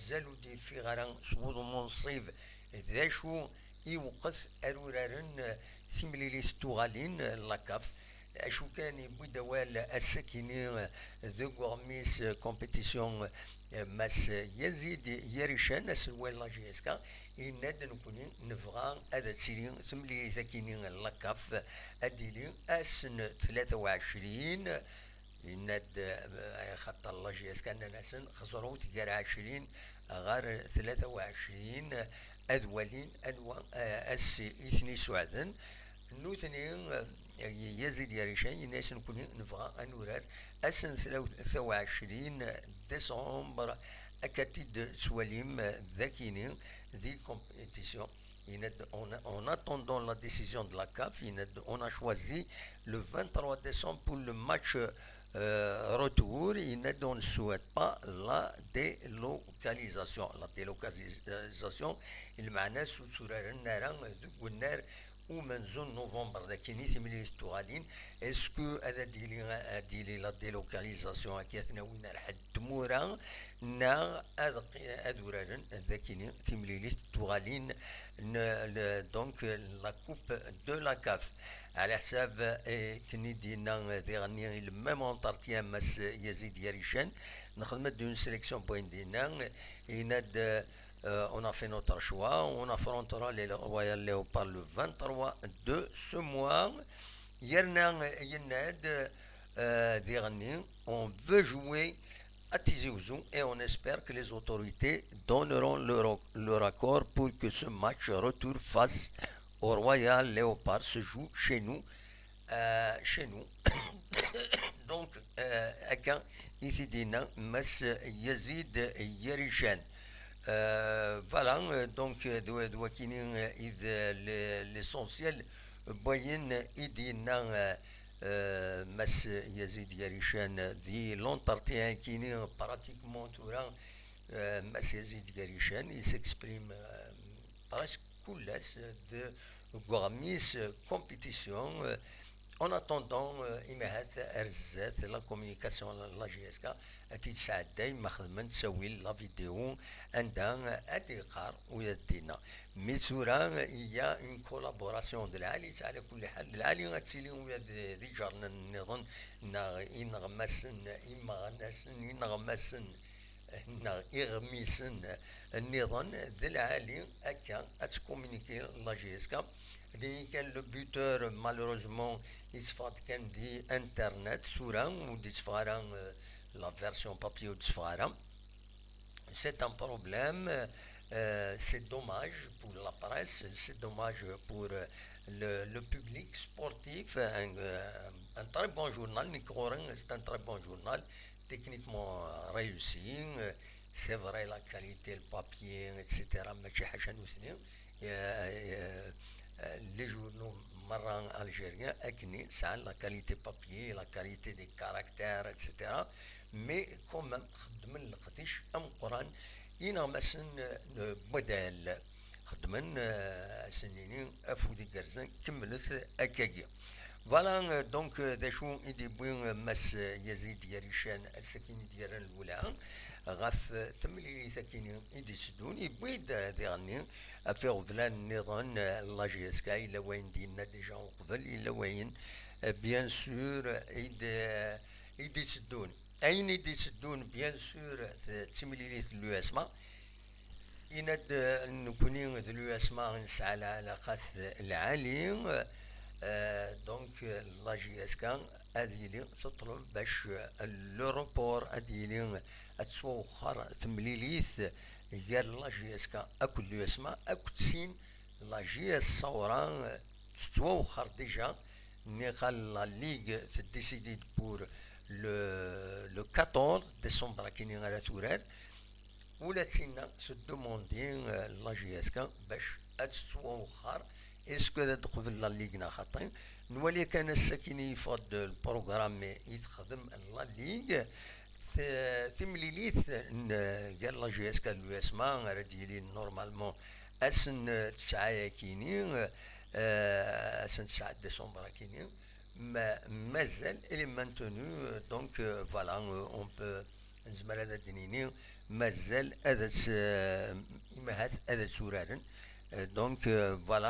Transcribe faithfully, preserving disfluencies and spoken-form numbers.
mazal ur d-yeffiɣ ara s wudem unṣib d acu iwqet ar uraren timlilit tuɣalin, la CAF. Acu kan, yewwi-d awal ass-akini deg uɣmis compétition, Mass Yazid Yarican, aselway n la J S K, yenna-d: "Nekkni nebɣa ad tili temlilit-akini n la CAF, ad d-tili ass n tlata u ɛecrin." Yenna-d, eh, axaṭer la J S K nnan-asen: "Xeẓrut gar ɛecrin ɣer tlata u ɛecrin, ad walin anwa, eh, ass i ten-isuɛden." Nutni, eh, Yazid Yarican yenna-asen: "Nekkni nebɣa ad nurar ass n tlata u ɛecrin décembre, akka t-id-tettwalim, eh, d akini di compétition." Yenna-d: "En, en attendant la décision de la CAF", yenna-d, "on a choisi le vingt-trois décembre pour le match, euh, retour." Yenna-d: "On ne souhaite pas la délocalisation." La délocalisation, lmeɛna-s ur tturaren ara deg unnar umenzu n novembre, d akini timlilit tuɣalin. Est-ce que ad d-yili, ad d-yili la délocalisation, akka ad ten-awin ar ḥedd n tmura, neɣ ad qi-, ad uraren d akini timlilit tuɣalin n, n, donc, la coupe de la CAF? Ɛla ḥsab, eh, akken i d-yenna diɣenni i le même entretien Mass Yazid Yarican, nexdem-d une sélection n wayen d-yenna, yenna-d, euh, on a fait notre choix, on affrontera les Royal Leopards le vingt-trois de ce mois. Yerna yenna-d, euh, diɣenni: "On veut jouer à Tizi Ouzou et on espère que les autorités donneront leur, leur accord pour que ce match retour face au Royal Leopard se joue chez nous, euh, chez nous." Donc, euh, akka i t-id-yenna Mass Yazid Yarican. Euh, voilà, euh, donc, euh, d, d wakini, euh, i d, euh, le, l'essentiel n wayen i d-yenna, euh, euh, Mass Yazid Yarican di l'entretien-akini, pratiquement tura, euh, Mass Yazid Yarican, il s'exprime, euh, presque kul ass, euh, de, deg uɣmis, euh, compétition, euh, en attendant, euh, imahat ar zdat, la communication, la J S K ad t-id-sɛedday ma xedmen ttawil la vidéo anda ad d-yeqqar u ad d-yenna. Mi tura, il y a une collaboration d lɛali, ala kulli ḥal, d lɛali ad tili u ad d iǧarnen nniḍen, neɣ ineɣmasen, imeɣnasen, ineɣmasen, neɣ iɣmisen nniḍen d lɛali, akka ad tcommuniquer la J S K. Din kan, le buteur, malheureusement, yesfeɣ-d kan di internet, tura ur d-yesfeɣ ara, euh, la version papier ur d-yesfeɣ ara. C'est un problème, euh, c'est dommage pour la presse, c'est dommage pour, euh, le, le public sportif. Un, euh, un très bon journal, nekk ɣur-i, c'est un très bon journal, techniquement, euh, réussi. Euh, c'est vrai, la qualité, le papier, et cetera, mačči ḥaca nutni. Euh, euh, euh, les journaux merra algériens akkenni sɛan la qualité papier, la qualité des caractères, et cetera. Mais quand même, xeddmen leqdic ameqqran ineɣmasen, euh, n wadal. Xeddmen, euh, ad sen-nini afud igerrzen, kemmlet akkagi. Voilà, euh, donc, euh, d acu i d-yewwi, euh, Mass, euh, Yazid Yarican ass-akin i d-yerran lwelha ɣef, euh, temlilit-akini i d-iteddun. Yewwi-d, euh, diɣenni ɣef iɣeblan nniḍen, euh, la J S K, yella wayen d-yenna déjà uqbel, yella wayen, euh, bien sûr, euh, i d-, euh, i d-iteddun. Ayen i d-iteddun, bien sûr, d timlilit n l'U S M A. Yenna-d, euh, nekkni d l'U S M A nesɛa lɛalaqat lɛali, euh, donc, euh, la J S K ad yili teṭleb bac, euh, le report ad yili, ad tettwawexxer temlilit gar la J S K akked l'U S M A akked sin la J S Saoura, euh, tettwawexxer déjà, niɣ la Ligue teddécide-d pour le, le quatorze décembre akini ara turar. Ula d tinna teddumundi, euh, la J S K bac ad tettwawexxer. Est-ce que ad d-teqbel la Ligue neɣ xaṭi? Nwali kan ass-akini yeffeɣ-d lprogramme i texdem la Ligue. T-, timlilit n, gar la J S K d l'U S M A ara d-yilin normalement ass n tesɛa-yakini, euh, ass n tesɛa décembre akini. Ma-, mazal, elle est maintenue, euh, donc, euh, voilà, euh, on peut, nezmer ad d-nini, mazal ad as, eh, imahat ad as uraren. Eh, donc, eh, voilà,